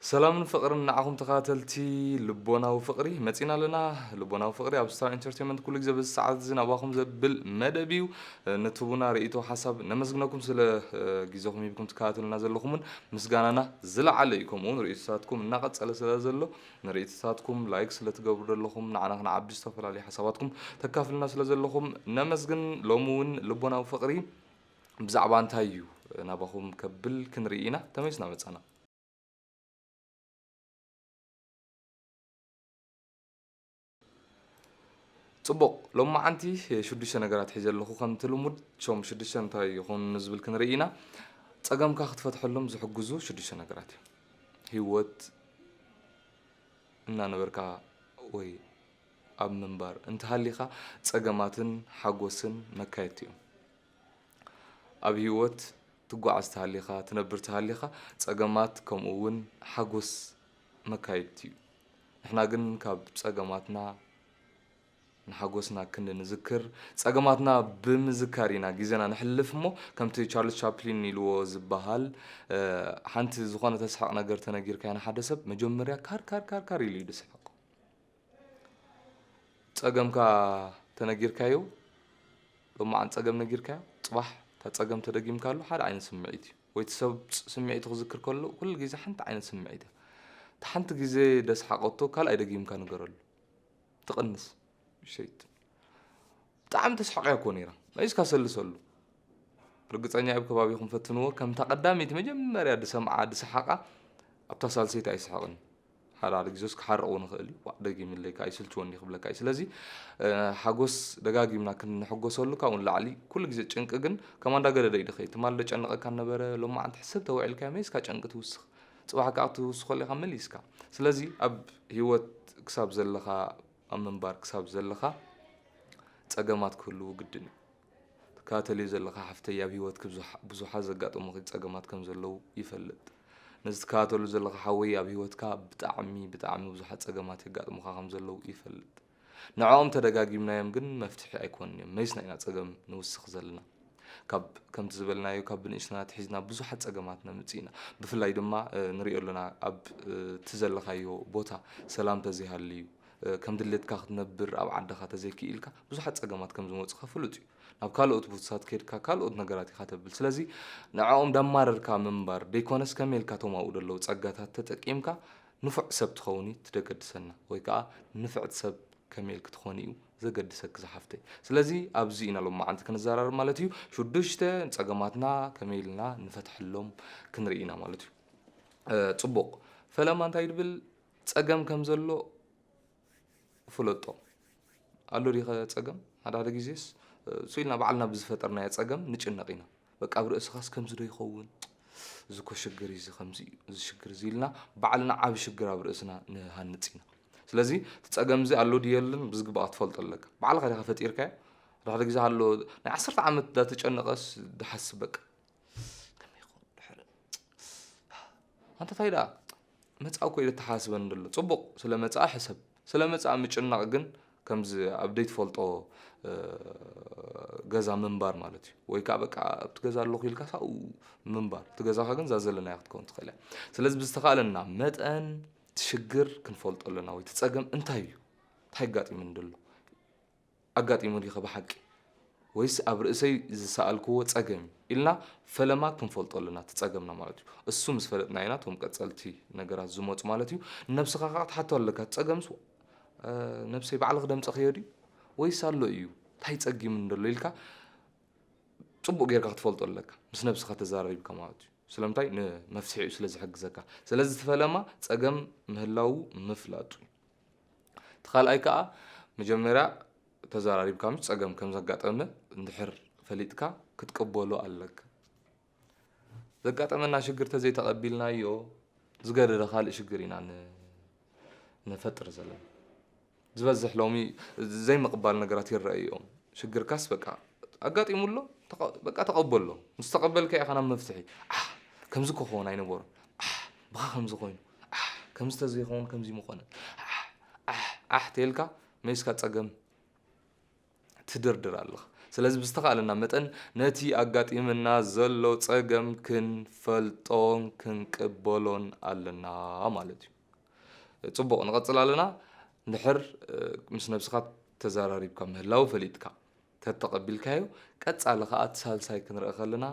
ሰላምን ፍቕርን ንዓኹም ተኸታተልቲ ልቦናዊ ፍቕሪ፣ መጺና ኣለና። ልቦናዊ ፍቕሪ ኣብ ስታር ኢንተርቴይንመንት ኩሉ ግዜ በዚ ሰዓት እዚ ናባኹም ዘብል መደብ እዩ። ንትቡና ርእይቶ ሓሳብ ነመስግነኩም ስለ ግዜኹም ሂብኩም ትከታተሉና ዘለኹምን ምስጋናና ዝለዓለ እዩ። ከምኡ እውን ርእይቶታትኩም እናቐጸለ ስለ ዘሎ ንርእይቶታትኩም ላይክ ስለ ትገብሩ ዘለኹም ንዓና ክንዓቢ ዝተፈላለዩ ሓሳባትኩም ተካፍሉና ስለ ዘለኹም ነመስግን። ሎሚ እውን ልቦናዊ ፍቕሪ ብዛዕባ እንታይ እዩ ናባኹም ከብል ክንርኢ ኢና ተመሊስና መጻና። ጽቡቕ፣ ሎማዓንቲ ሽዱሽተ ነገራት ሒዘ ኣለኹ። ከምቲ ልሙድ፣ እቶም ሽዱሽተ እንታይ ይኾኑ ንዝብል ክንርኢ ኢና። ጸገምካ ክትፈትሐሎም ዝሕግዙ ሽዱሽተ ነገራት እዮም። ህይወት እናነበርካ ወይ ኣብ ምንባር እንተሃሊኻ፣ ጸገማትን ሓጎስን መካየድቲ እዮም። ኣብ ህይወት ትጓዓዝ ተሃሊኻ፣ ትነብር ተሃሊኻ፣ ጸገማት ከምኡ እውን ሓጎስ መካየድቲ እዩ። ንሕና ግን ካብ ጸገማትና ንሓጎስና ክንዲ ንዝክር፣ ጸገማትና ብምዝካር ኢና ግዜና ነሕልፍ እሞ፣ ከምቲ ቻርልስ ቻፕሊን ኢልዎ ዝበሃል፣ እ፣ ሓንቲ ዝኾነ ተስሕቕ ነገር ተነጊርካዮ ንሓደ ሰብ፣ መጀመርያ ካር፣ ካር፣ ካር፣ ካር ኢሉ እዩ ዝስሕቕ። ጸገምካ ተነጊርካዮ፣ ሎማዓንቲ ጸገም ነጊርካዮ፣ ጽባሕ እታ ጸገም ተደጊምካሉ ሓደ ዓይነት ስምዒት እዩ። ወይ እቲ ሰብ ስ-፣ ስምዒቱ ክዝክር ከሎ፣ ኩሉ ግዜ ሓንቲ ዓይነት ስምዒት እያ። እታ ሓንቲ ግዜ ደስሓቐቶ ካልኣይ ደጊምካ ንገረሉ። ትቕንስ። ሸይት። ብጣዕሚ ተስሕቕ እያ እኮ ነይራ። መሊስካ ሰልሰሉ። ርግጸኛ እየ ኣብ ከባቢኹም ፈትንዎ። ከምታ ቀዳመይቲ መጀመርያ ድሰምዓ፣ ድሰሓቓ፣ ኣብታ ሳልሰይቲ ኣይስሕቕን እዩ። ሓደ ሓደ ግዜስ ክሓርቕ እውን ይኽእል እዩ። ዋእ፣ ደጊምለይ ከኣ ይስልችወኒ ክብለካ እዩ። ስለዚ፣ እ፣ ሓጎስ ደጋጊምና ክንሕጎሰሉ ካብኡ ንላዕሊ ኩሉ ግዜ ጭንቂ ግን ከም ኣንዳገደደ እዩ ድኸይድ። ትማሊ ደጨንቐካ ነበረ፣ ሎማዓንቲ ሕስብ ተውዒልካዮ መሊስካ ጨንቂ ትውስኽ። ጽባሕ ከኣ ክትውስኾ ኢኻ መሊስካ። ስለዚ ኣብ ህይወት ክሳብ ዘለኻ፣ ኣብ ምንባር ክሳብ ዘለኻ ጸገማት ክህልዉ ግድን እዩ። ትከታተልዮ ዘለኻ ሓፍተይ ኣብ ህይወትኪ ብዙሓ-፣ ብዙሓት ዘጋጠሙኺ ጸገማት ከም ዘለዉ ይፈልጥ። ነዚ ትከታተሎ ዘለኻ ሓወይ ኣብ ህይወትካ ብጣዕሚ፣ ብጣዕሚ ብዙሓት ጸገማት የጋጥሙኻ ከም ዘለዉ ይፈልጥ። ንዕኦም ተደጋጊምናዮም ግን መፍትሒ ኣይኮኑን እዮም። መሊስና ኢና ጸገም ንውስኽ ዘለና። ካብ፣ ከምቲ ዝበልናዮ፣ ካብ ብንእሽትና ኣትሒዝና ብዙሓት ጸገማት ነምጽእ ኢና። ብፍላይ ድማ፣ እ፣ ንሪኦ ኣለና፣ ኣብ፣ እ፣ እቲ ዘለኻዮ ቦታ ሰላም ተዘይሃልዩ፣ እ፣ ከም ድሌትካ ክትነብር ኣብ ዓድኻ ተዘይክኢልካ ብዙሓት ጸገማት ከም ዝመጹኻ ፍሉጥ እዩ። ናብ ካልኦት ቦታታት ከይድካ ካልኦት ነገራት ኢኻ ተብል። ስለዚ ንዕኦም ዳማረርካ ምንባር ደይኮነስ ከመይ ኢልካ እቶም ኣብኡ ዘለዉ ጸጋታት ተጠቂምካ ንፉዕ ሰብ ትኸውን እዩ ትደገድሰና፣ ወይ ከኣ ንፍዕቲ ሰብ ከመይ ኢልኪ ትኾኒ እዩ ዘገድሰኪ ዝሓፍተይ። ስለዚ ኣብዚ ኢና ሎማዓንቲ ክንዘራረብ ማለት እዩ። ሽዱሽተ ጸገማትና ከመይ ኢልና ንፈትሐሎም ክንርኢ ኢና ማለት እዩ። እ፣ ጽቡቕ። ፈለማ እንታይ ድብል? ጸገም ከም ዘሎ ፍለጦ። ኣሎ ዲኸ ጸገም? ሓደ ሓደ ግዜስ፣ እ፣ ስኢልና ባዕልና ብዝፈጠርናዮ ጸገም ንጭነቕ ኢና። በቃ ኣብ ርእስኻስ ከምዚ ዶ ይኸውን? እዚ እኮ ሽግር እዩ፣ እዚ ከምዚ እዩ፣ እዚ ሽግር እዚ ኢልና ባዕልና ዓቢ ሽግር ኣብ ርእስና ንሃንጽ ኢና። ስለዚ እቲ ጸገም እዚ ኣሎ ድዩ የለን ብዝግባእ ክትፈልጦ ኣለካ። ባዕልኻ ዲኻ ፈጢርካዮ? ሓደ ሓደ ግዜ ኣሎ ናይ ዓሰርተ ዓመት ዳተጨነቐስ ድሓስብ በቃ። ከመይ ይኸውን ድሕሪ? ኣንታ ታይ ደኣ? መጻ እኮ ኢለ ተሓስበን ደሎ። ጽቡቕ፣ ስለ መጻ ሕሰብ። ስለ መጻ ምጭናቕ ግን ከምዚ ኣብ ደይትፈልጦ፣ እ፣ ገዛ ምንባር ማለት እዩ። ወይ ከኣ በቃ ኣብቲ ገዛ ኣለኹ ኢልካ ሳኡ ምንባር። እቲ ገዛኻ ግን እዛ ዘለናያ ክትከውን ትኽእል እያ። ስለዚ ብዝተኻእለና መጠን እቲ ሽግር ክንፈልጦ ኣለና ወይ እቲ ጸገም እንታይ እዩ? እንታይ ኣጋጢሙኒ ደሎ? ኣጋጢሙ ዲኸ ብሓቂ? ወይስ ኣብ ርእሰይ ዝሰኣልክዎ ጸገም እዩ? ኢልና ፈለማ ክንፈልጦ ኣለና እቲ ጸገምና ማለት እዩ። እሱ ምስ ፈለጥና ኢና እቶም ቀጸልቲ ነገራት ዝመጹ ማለት እዩ። ንነብስኻ ከኣ ክትሓቶ ኣለካ፣ እቲ ጸገምስ፣ እ፣ ነብሰይ ባዕሊ ክደምጸኽዮ ድዩ? ወይስ ኣሎ እዩ? እንታይ ጸጊሙኒ ደሎ? ኢልካ ጽቡቕ ጌርካ ክትፈልጦ ኣለካ፣ ምስ ነብስኻ ተዛራሪብካ ማለት እዩ። ስለምንታይ? ንመፍትሒኡ ስለ ዝሕግዘካ። ስለዚ እቲ ፈለማ ጸገም ምህላዉ ምፍላጡ እዩ። እቲ ካልኣይ ከኣ መጀመርያ ተዘራሪብካ ምስ ጸገም ከም ዘጋጠመ እንድሕር ፈሊጥካ ክትቅበሎ ኣለካ። ዘጋጠመና ሽግር ተዘይተቐቢልናዮ ዝገደደ ካልእ ሽግር ኢና ን-፣ ንፈጥር ዘለና። ዝበዝሕ ሎሚ ዘይምቕባል ነገራት ይረኣዩ እዮም። ሽግርካስ በቃ ኣጋጢሙ ኣሎ፣ ተቐ-፣ በቃ ተቐበሎ። ምስ ተቐበልካ ኢኻ ናብ መፍትሒ። ኣሕ፣ ከምዚ ክኸውን ኣይነበሮን። ኣሕ፣ ብኻ ከምዚ ኮይኑ። ኣሕ፣ ከምዚ ተዘይኸውን ከምዚ ምኾነ። ኣሕ፣ ኣሕ፣ ኣሕ ተልካ መይስካ ጸገም ትድርድር ኣለኻ። ስለዚ ብዝተኻእለና መጠን ነቲ ኣጋጢመና ዘሎ ጸገም ክንፈልጦን ክንቅበሎን ኣለና ማለት እዩ። ጽቡቕ፣ ንቐጽል ኣለና። እንድሕር፣ እ፣ ምስ ነብስኻ ተዘራሪብካ ምህላው ፈሊጥካ ተተቐቢልካዮ፣ ቀጻሊ ከኣ እቲ ሳልሳይ ክንርኢ ከለና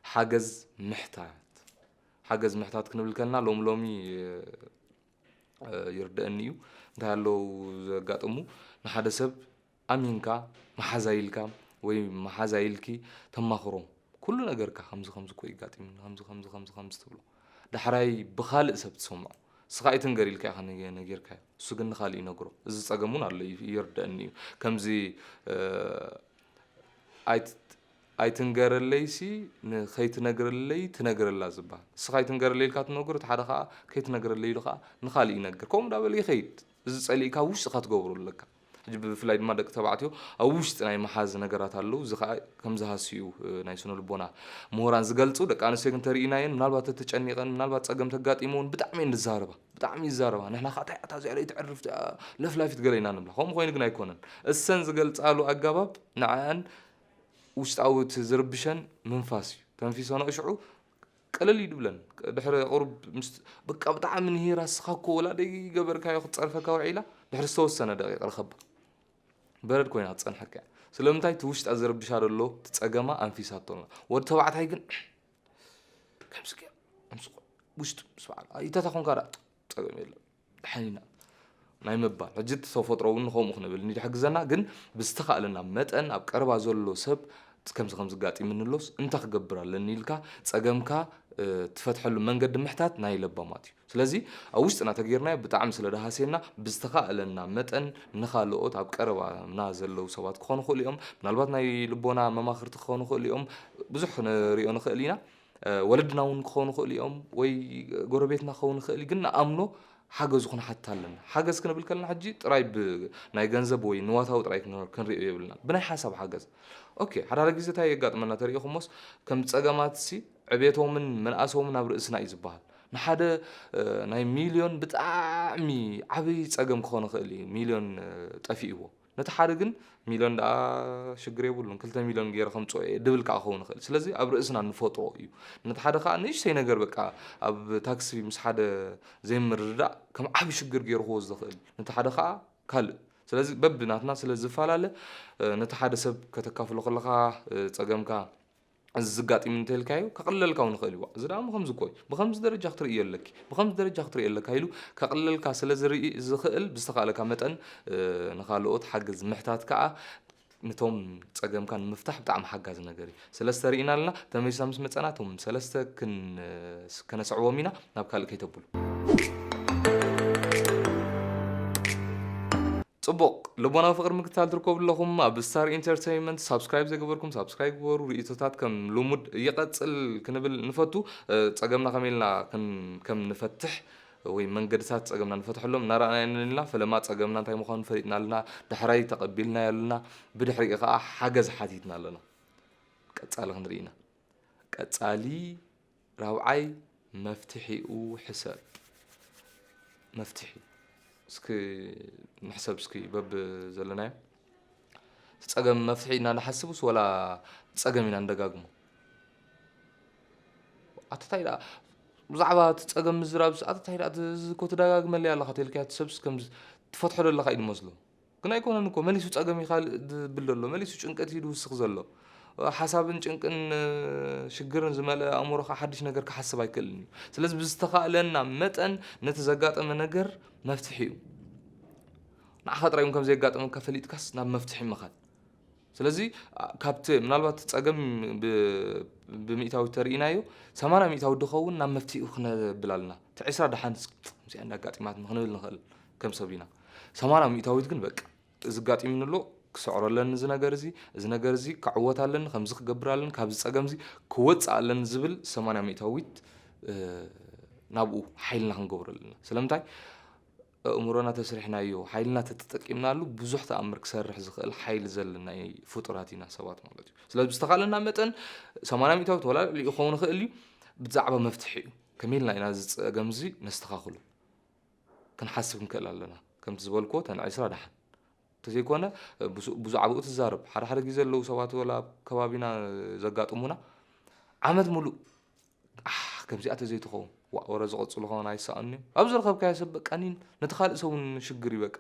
ሓገዝ ምሕታት። ሓገዝ ምሕታት ክንብል ከለና ሎም ሎሚ፣ እ፣ እ፣ ይርደአኒ እዩ። እንታይ ኣለዉ ዘጋጥሙ? ንሓደ ሰብ ኣሚንካ መሓዛ ኢልካ ወይ መሓዛ ኢልኪ ተማኽሮም። ኩሉ ነገርካ ከምዚ ከምዚ እኮ ይጋጥምኒ፣ ከምዚ ከምዚ ከምዚ ከምዚ ትብሎ። ዳሕራይ ብኻልእ ሰብ ትሰምዖ። ንስኻ ኣይትንገር ኢልካ ኢኻ ነገ-፣ ነጊርካዮ። እሱ ግን ንኻልእ ይነግሮ። እዚ ጸገም እውን ኣሎ፣ ይ-፣ ይርደአኒ እዩ። ከምዚ፣ እ፣ ኣይት-፣ ኣይትንገረለይሲ ንኸይትነግረለይ ትነግረላ ዝበሃል። ንስኻ ኣይትንገረለይ ኢልካ ትነግሮ፣ እቲ ሓደ ኸኣ ከይትነግረለይ ኢሉ ኸኣ ንኻልእ ይነግር። ከምኡ እንዳበለ ይኸይድ። እዚ ጸሊእካ ኣብ ውሽጥኻ ትገብሮ ኣለካ። ሕጂ ብፍላይ ድማ ደቂ ተባዕትዮ ኣብ ውሽጢ ናይ ምሓዝ ነገራት ኣለዉ። እዚ ኸኣ ከም ዝሃስዩ፣ እ፣ ናይ ስነ ልቦና ምሁራን ዝገልጹ። ደቂ ኣንስትዮ ግን ተሪኢናየን፣ ምናልባት ተተጨኒቐን፣ ምናልባት ጸገም ተጋጢመውን ብጣዕሚ እየን ዝዛረባ። ብጣዕሚ ይዛረባ። ንሕና ኸኣ እንታይ እያ እዚኣ ደይ ትዕርፍ፣ እዚኣ ለፍላፊት ገለ ኢና ንብላ። ከምኡ ኮይኑ ግን ኣይኮነን። እሰን ዝገልጻሉ ኣገባብ ንዕኣን ውሽጣዊ እቲ ዝርብሸን ምንፋስ እዩ። ተንፊሰንኦ ሽዑ ቅልል እዩ ድብለን። ድሕሪ ቁሩብ ምስ፣ በቃ ብጣዕሚ ንሂራ፣ ንስኻ እኮ ወላ ደይገበርካዮ ክትጸርፈካ ውዒላ፣ ድሕሪ ዝተወሰነ ደቂቕ ርኸባ። በረድ ኮይና ክትጸንሐካ እያ። ስለምንታይ? እቲ ውሽጣ ዝርብሻ ዘሎ፣ እቲ ጸገማ ኣንፊሳቶ ኣላ። ወዲ ተባዕታይ ግን ከምዚ ገይሩ፣ ከምዚ ኮ-፣ ውሽጡ ምስ በዓል፣ ኣይተታ ኮንካ ደኣ ጸገም የለን። ደሓን ኢና ናይ ምባል። ሕጂ እቲ ተፈጥሮ እውን ንኸምኡ ክንብል እንድዩ ዝሕግዘና፣ ግን ብዝተኻእለና መጠን ኣብ ቀረባ ዘሎ ሰብ ከምዚ ከምዚ ኣጋጢምኒ ኣሎስ እንታይ ክገብር ኣለኒ ኢልካ ጸገምካ፣ እ፣ ትፈትሐሉ መንገዲ ምሕታት ናይ ለባማት እዩ። ስለዚ ኣብ ውሽጥና ተገይርናዮ ብጣዕሚ ስለ ደሃስየና ብዝተኻእለና መጠን ንኻልኦት ኣብ ቀረባና ዘለዉ ሰባት ክኾኑ ይኽእሉ እዮም። ምናልባት ናይ ልቦና መማኽርቲ ክኾኑ ይኽእሉ እዮም። ብዙሕ ክንሪኦ ንኽእል ኢና። እ፣ ወለድና እውን ክኾኑ ይኽእሉ እዮም ወይ ጎረቤትና ክኸውን ይኽእል እዩ። ግን ንኣምኖ ሓገዙ ክንሓትት ኣለና። ሓገዝ ክንብል ከለና ሕጂ ጥራይ ብ-፣ ናይ ገንዘብ ወይ ንዋታዊ ጥራይ ክን-፣ ክንሪኦ የብልናን። ብናይ ሓሳብ ሓገዝ። ኦኬ፣ ሓደ ሓደ ግዜ እንታይ የጋጥመና ተሪኢኹሞስ፣ ከም ጸገማትሲ ዕቤቶምን ምንኣሶምን ኣብ ርእስና እዩ ዝበሃል። ንሓደ፣ እ፣ ናይ ሚልዮን ብጣዕሚ ዓብዪ ጸገም ክኾን ይኽእል እዩ፣ ሚልዮን፣ እ፣ ጠፊእዎ። ነቲ ሓደ ግን ሚልዮን ደኣ ሽግር የብሉን፣ ክልተ ሚልዮን ገይረ ከምጽኦ እየ ድብል ከኣ ክኸውን ይኽእል። ስለዚ ኣብ ርእስና ንፈጥሮ እዩ። ነቲ ሓደ ከኣ ንእሽተይ ነገር በቃ ኣብ ታክሲ ምስ ሓደ ዘይምርድዳእ ከም ዓቢ ሽግር ገይሩ ክወስዶ ይኽእል። ነቲ ሓደ ከኣ ካልእ። ስለዚ በብናትና ስለ ዝፈላለ፣ እ፣ ነቲ ሓደ ሰብ ከተካፍሎ ከለኻ፣ እ፣ ጸገምካ እዚ ዘጋጢም እንተልካዮ ከቕልለልካ እውን ይኽእል እዩ። እዚ ደኣ እሞ ከምዚ እኮ እዩ። ብኸምዚ ደረጃ ክትርእዮ ኣለኪ፣ ብኸምዚ ደረጃ ክትርእዮ ኣለካ ኢሉ ከቕልለልካ ስለ ዝርኢ ዝኽእል ብዝተኻእለካ መጠን፣ እ፣ ንኻልኦት ሓገዝ ምሕታት ከኣ ንቶም ጸገምካ ንምፍታሕ ብጣዕሚ ሓጋዚ ነገር እዩ። ሰለስተ ርኢና ኣለና። ተመሊስና ምስ መጸና እቶም ሰለስተ ክን-፣ ከነስዕቦም ኢና፣ ናብ ካልእ ከይተብሉ። ጽቡቕ፣ ልቦናዊ ፍቕሪ ምክትታል ትርከቡ ኣለኹም። ኣብ ስታር ኢንተርተይንመንት ሳብስክራይብ ዘይገበርኩም ሳብስክራይብ ግበሩ። ርእይቶታት ከም ልሙድ ይቐጽል ክንብል ንፈቱ። እ፣ ጸገምና ከመይ ኢልና ክን-፣ ከም ንፈትሕ ወይ መንገድታት ጸገምና ንፈትሐሎም እናረኣና ኢና ኣለና። ፈለማ ጸገምና እንታይ ምዃኑ ፈሊጥና ኣለና። ዳሕራይ ተቐቢልናዮ ኣለና። ብድሕሪኡ ኸኣ ሓገዝ ሓቲትና ኣለና። ቀጻሊ ክንርኢ ኢና። ቀጻሊ ራብዓይ መፍትሒኡ ሕሰብ። መፍትሒ። እስኪ ንሕሰብ እስኪ በብ ዘለናዮ። እቲ ጸገም መፍትሒ ኢና ንሓስብስ ወላ ጸገም ኢና ንደጋግሞ? ኣታ ታይ ደኣ ብዛዕባ እቲ ጸገም ምዝራብስ፣ ኣታ ታይ ደኣ እዚ እኮ ትደጋግመለይ ኣለኻ ተልካዮ፣ እቲ ሰብስ ከም ትፈትሖ ዘለኻ እዩ ዝመስሎ። ግን ኣይኮነን እኮ፣ መሊሱ ጸገም እዩ ካልእ ዝብል ዘሎ፣ መሊሱ ጭንቀት እዩ ዝውስኽ ዘሎ። ሓሳብን ጭንቅን፣ እ፣ ሽግርን ዝመልአ ኣእምሮ ኸዓ ሓድሽ ነገር ክሓስብ ኣይክእልን እዩ። ስለዚ ብዝተኻእለና መጠን ነቲ ዘጋጠመ ነገር መፍትሒ እዩ። ንዓኻ ጥራይ እውን ከም ዘየጋጠመካ ፈሊጥካስ ናብ መፍትሒ ምኻድ። ስለዚ፣ ኣ፣ ካብቲ ምናልባት ጸገም ብ-፣ ብሚእታዊት ተርኢናዮ፣ ሰማንያ ሚእታዊት ድኸውን ናብ መፍትሒኡ ክነብል ኣለና። እቲ ዕስራ ደሓን ስ-፣ ከምዚኣ እንዳ ኣጋጢማትኒ ክንብል ንኽእል ከም ሰብ ኢና። ሰማንያ ሚእታዊት ግን በቃ፣ እዚ ኣጋጢምኒ ኣሎ፣ ክስዕሮ ኣለኒ እዚ ነገር እዚ፣ እዚ ነገር እዚ ክዕወት ኣለኒ፣ ከምዚ ክገብር ኣለኒ፣ ካብዚ ጸገም እዚ ክወጽእ ኣለኒ ዝብል ሰማንያ ሚእታዊት፣ እ፣ ናብኡ ሓይልና ክንገብሮ ኣለና። ስለምንታይ? ኣእምሮና ተስሪሕናዮ፣ ሓይልና ተተጠቂምናሉ ብዙሕ ተኣምር ክሰርሕ ዝኽእል ሓይሊ ዘለና ፍጡራት ኢና ሰባት ማለት እዩ። ስለዚ ብዝተኻእለና መጠን ሰማንያ ሚእታዊት ዋላ ልዕሊኡ ክኸውን ይኽእል እዩ፣ ብዛዕባ መፍትሒ እዩ። ከመይ ኢልና ኢና እዚ ጸገም እዚ ነስተኻኽሎ? ክንሓስብ ክንክእል ኣለና። ከምቲ ዝበልክዎ እተን ዕስራ ደሓን። እንተዘይኮነ ብዙ ብዛዕባኡ ትዛረብ። ሓደ ሓደ ግዜ ኣለዉ ሰባት ወላ ኣብ ከባቢና ዘጋጥሙና ዓመት ሙሉእ ኣሕ ከምዚኣ ተዘይትኸውን ዋእ ወረ ዝቐጽሉ ከውን ኣይሰኣኑን እዮም። ኣብ ዝረኸብካዮ ሰብ በቃ ኒን ነቲ ካልእ ሰብ እውን ሽግር እዩ በቃ።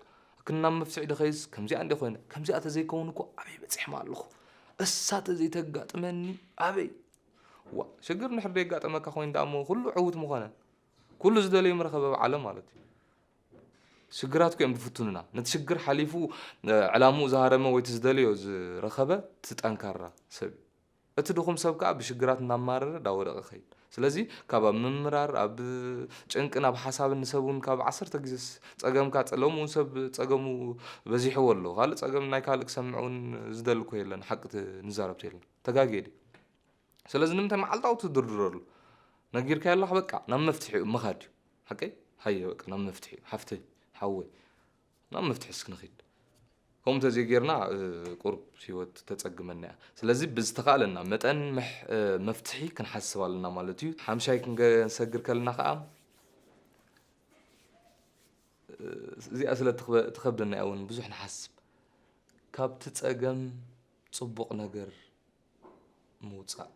ክናብ መፍትሒ ድኸይስ ከምዚኣ እንደ ኮይነ ከምዚኣ ተዘይከውን እኮ ኣበይ በጺሕማ ኣለኹ። እሳ ተዘይተጋጥመኒ ኣበይ ዋእ ሽግር እንድሕር ደየጋጠመካ ኮይኑ ደኣ እሞ ኩሉ ዕዉት ምኾነ። ኩሉ ዝደለዩ ምረኸበ ኣብ ዓለም ማለት እዩ። ሽግራትኩ እዮም ዝፍትኑና። ነቲ ሽግር ሓሊፉ ዕላምኡ ዝሃረመ ወይ እቲ ዝደለዮ ዝረኸበ እቲ ጠንካራ ሰብ እዩ። እቲ ድኹም ሰብ ከኣ ብሽግራት እናማረረ እንዳወደቐ ይኸይድ። ስለዚ ካብ ኣብ ምምራር ኣብ ጭንቅን ኣብ ሓሳብን ንሰብ እውን ካብ ዓሰርተ ግዜ ጸገምካ ጸ- ሎሚ እውን ሰብ ጸገሙ በዚሕዎ ኣሎ። ካልእ ጸገም ናይ ካልእ ክሰምዕ እውን ዝደሊ እኮ የለን። ሓቂ ት- ንዛረብ ተይልና ተጋግየ ድየ? ስለዚ ንምንታይ መዓልታዊ ትድርድረሉ? ነጊርካዮ ኣለኻ በቃ ናብ መፍትሒኡ ምኻድ እዩ። ሓቀይ? ሃየ በቃ ናብ መፍትሒኡ ሓፍተይ ሓወይ ናብ መፍትሒ እስኪ ንኺድ። ከምኡ እንተዘይጌርና ቁሩብ ህይወት ተጸግመና እያ። ስለዚ ብዝተኻእለና መጠን መፍትሒ ክንሓስብ ኣለና ማለት እዩ። ሓምሻይ ክንሰግር ከለና ኸዓ እዚኣ ስለ ትኸብደና እያ እውን ብዙሕ ንሓስብ። ካብቲ ጸገም ጽቡቕ ነገር ምውጻእ።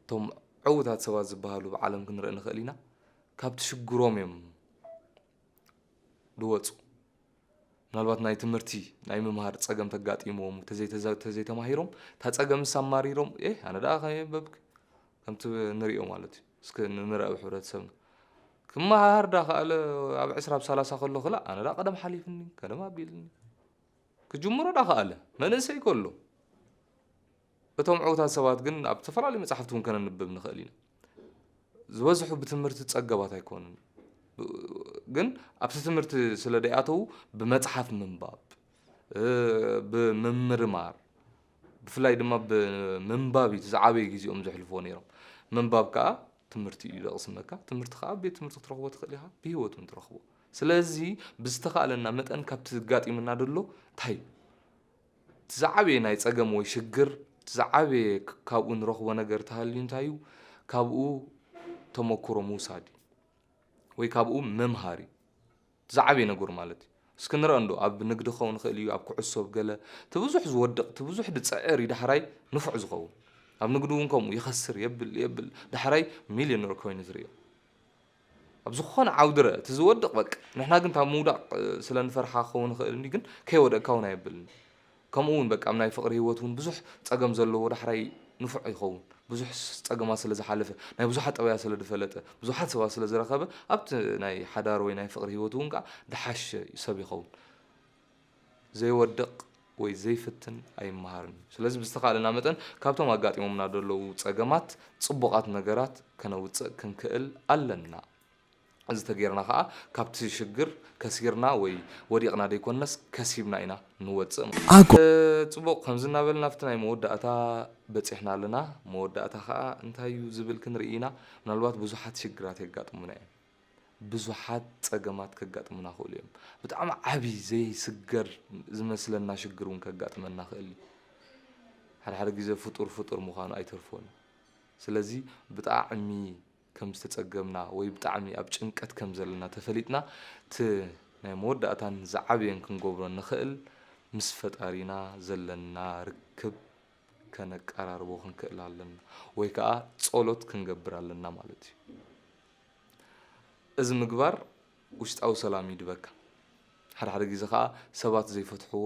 እቶም ዕዉታት ሰባት ዝበሃሉ ብዓለም ክንርኢ ንኽእል ኢና። ካብቲ ሽግሮም እዮም ዝወፁ። ምናልባት ናይ ትምህርቲ ናይ ምምሃር ፀገም ተጋጢምዎም ተዘይተማሂሮም እታ ፀገምስ ኣማሪሮም ኤ ኣነ ደኣ ከየንበብክ ከምቲ ንሪኦ ማለት እዩ። እስከ ንርአ ብሕብረተሰብና ክመሃር ዳ ከኣለ ኣብ ዕስራ ኣብ ሰላሳ ከሎ ክላ ኣነ ዳ ቀደም ሓሊፍኒ ቀደም ኣቢልኒ ክጅምሮ ዳ ከኣለ መንእሰይ ከሎ እቶም ዕውታት ሰባት ግን ኣብ ዝተፈላለዩ መጻሕፍቲ እውን ከነንብብ ንኽእል ኢና። ዝበዝሑ ብትምህርቲ ጸገባት ኣይኮኑን። ግን ኣብቲ ትምህርቲ ስለ ደይኣተዉ ብመጽሓፍ ምንባብ፣ እ፣ ብምምርማር፣ ብፍላይ ድማ ብምንባብ እዩ እቲ ዝዓበየ ግዜኦም ዘሕልፍዎ ነይሮም። ምንባብ ከኣ ትምህርቲ እዩ ዘቕስመካ። ትምህርቲ ከኣ ኣብ ቤት ትምህርቲ ክትረኽቦ ትኽእል ኢኻ፣ ብህይወት እውን ትረኽቦ። ስለዚ ብዝተኻእለና መጠን ካብቲ ዘጋጢመና ዘሎ እንታይ እዩ? እቲ ዝዓበየ ናይ ጸገም ወይ ሽግር፣ እቲ ዝዓበየ ክ-፣ ካብኡ ንረኽቦ ነገር ተሃልዩ እንታይ እዩ? ካብኡ ተመኩሮ ምውሳድ እዩ። ወይ ካብኡ ምምሃር እዩ። እቲ ዝዓበየ ነገሩ ማለት እዩ። እስኪ ንርአ እንዶ፣ ኣብ ንግዲ ክኸውን ይኽእል እዩ፣ ኣብ ኩዕሶ፣ ኣብ ገለ፣ እቲ ብዙሕ ዝወድቕ፣ እቲ ብዙሕ ዝጽዕር እዩ ዳሕራይ ንፉዕ ዝኸውን። ኣብ ንግዲ እውን ከምኡ ይኸስር፣ የብል፣ የብል፣ ዳሕራይ ሚልዮነር ኮይኑ ዝርእዮ። ኣብ ዝኾነ ዓውዲ ረአ፣ እቲ ዝወድቕ በቃ። ንሕና ግን ካብ ምውዳቕ፣ እ፣ ስለ ንፈርሓ ክኸውን ይኽእል እንዲ፣ ግን ከይወደቅካ እውን ኣየብልን። ከምኡ እውን በቃ ኣብ ናይ ፍቕሪ ህይወት እውን ብዙሕ ጸገም ዘለዎ ዳሕራይ ንፉዕ ይኸውን። ብዙሕ ስ-፣ ጸገማት ስለ ዝሓለፈ፣ ናይ ብዙሓት ጠባያት ስለ ዝፈለጠ፣ ብዙሓት ሰባት ስለ ዝረኸበ፣ ኣብቲ ናይ ሓዳር ወይ ናይ ፍቕሪ ህይወት እውን ከኣ ዝሓሸ ሰብ ይኸውን። ዘይወድቕ ወይ ዘይፍትን ኣይመሃርን እዩ። ስለዚ ብዝተኻእለና መጠን ካብቶም ኣጋጢሞምና ዘለዉ ጸገማት ጽቡቓት ነገራት ከነውጽእ ክንክእል ኣለና። እዚ ተጌርና ኸኣ ካብቲ ሽግር ከሲርና ወይ ወዲቕና ደይኮነስ ከሲብና ኢና ንወጽእ ማለት እዩ። ኣጎ- እ፣ ጽቡቕ፣ ከምዚ እናበልና ኣብቲ ናይ መወዳእታ በጺሕና ኣለና። መወዳእታ ኸኣ እንታይ እዩ ዝብል ክንርኢ ኢና። ምናልባት ብዙሓት ሽግራት የጋጥሙና እዮም። ብዙሓት ጸገማት ከጋጥሙና ይኽእሉ እዮም። ብጣዕሚ ዓቢ ዘይስገር ዝመስለና ሽግር እውን ከጋጥመና ይኽእል እዩ። ሓደ ሓደ ግዜ ፍጡር ፍጡር ምዃኑ ኣይተርፎን እዩ። ስለዚ ብጣዕሚ ከም ዝተጸገምና ወይ ብጣዕሚ ኣብ ጭንቀት ከም ዘለና ተፈሊጥና፣ እቲ ናይ መወዳእታን ዝዓበየን ክንገብሮ ንኽእል ምስ ፈጣሪና ዘለና ርክብ ከነቀራርቦ ክንክእል ኣለና፣ ወይ ከኣ ጸሎት ክንገብር ኣለና ማለት እዩ። እዚ ምግባር ውሽጣዊ ሰላም ይድበካ። ሓደ ሓደ ግዜ ከኣ ሰባት ዘይፈትሕዎ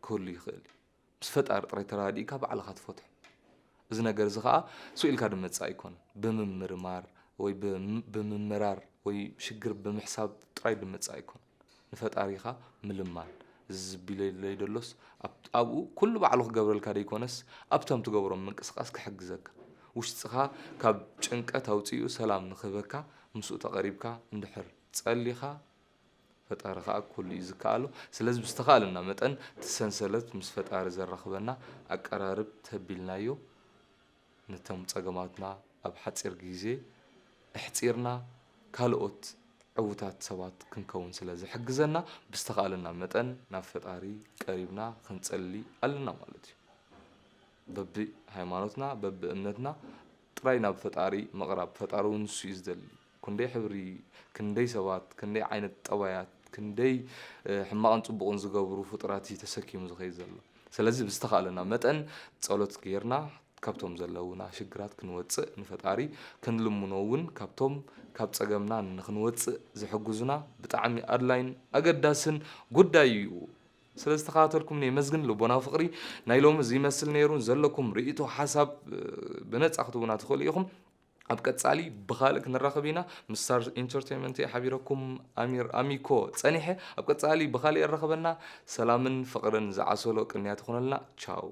ክህሉ ይኽእል እዩ። ምስ ፈጣሪ ጥራይ ተራዲእካ ባዕልኻ ትፈትሖ። እዚ ነገር እዚ ከኣ ስቕ ኢልካ ዝመጽእ ኣይኮነን። ብምምርማር ወይ ብም-፣ ብምምራር ወይ ሽግር ብምሕሳብ ጥራይ ዝመጽእ ኣይኮነን። ንፈጣሪኻ ምልማን። እዚ ዝቢለለይ ደሎስ ኣብ-፣ ኣብኡ ኩሉ ባዕሉ ክገብረልካ ደይኮነስ ኣብቶም ትገብሮም ምንቅስቓስ ክሕግዘካ። ውሽጥኻ ካብ ጭንቀት ኣውጺኡ ሰላም ንክህበካ ምስኡ ተቐሪብካ እንድሕር ጸሊኻ ፈጣሪ ኸኣ ኩሉ እዩ ዝከኣሎ። ስለዚ ብዝተኻእለና መጠን እቲ ሰንሰለት ምስ ፈጣሪ ዘራኽበና ኣቀራርብ ተቢልናዮ፣ ነቶም ጸገማትና ኣብ ሓጺር ግዜ ኣሕጺርና ካልኦት ዕዉታት ሰባት ክንከውን ስለ ዝሕግዘና፣ ብዝተኻእለና መጠን ናብ ፈጣሪ ቀሪብና ክንጸሊ ኣለና ማለት እዩ። በቢ ሃይማኖትና፣ በቢ እምነትና ጥራይ ናብ ፈጣሪ ምቕራብ። ፈጣሪ እውን ንሱ እዩ ዝደሊ። ክንደይ ሕብሪ፣ ክንደይ ሰባት፣ ክንደይ ዓይነት ጠባያት፣ ክንደይ ሕማቕን ፅቡቕን ዝገብሩ ፍጡራት እዩ ተሰኪሙ ዝኸይድ ዘሎ። ስለዚ ብዝተኻእለና መጠን ጸሎት ጌርና ካብቶም ዘለውና ሽግራት ክንወፅእ፣ ንፈጣሪ ክንልምኖ እውን ካብቶም ካብ ጸገምና ንክንወፅእ ዝሕግዙና ብጣዕሚ ኣድላይን ኣገዳስን ጉዳይ እዩ። ስለ ዝተኸታተልኩምኒ የመስግን። ልቦናዊ ፍቕሪ ናይ ሎሚ እዚ ይመስል ነይሩ። ዘለኩም ርእይቶ ሓሳብ ብነጻ ክትቡና ትኽእሉ ኢኹም። ኣብ ቀጻሊ ብኻልእ ክንራኸብ ኢና። ምስ ስታር ኢንተርቴይንመንት እየ ሓቢረኩም ኣሚር ኣሚኮ ጸኒሐ። ኣብ ቀጻሊ ብኻልእ የራኸበና። ሰላምን ፍቕርን ዝዓሰሎ ቅንያት ይኹነልና። ቻው።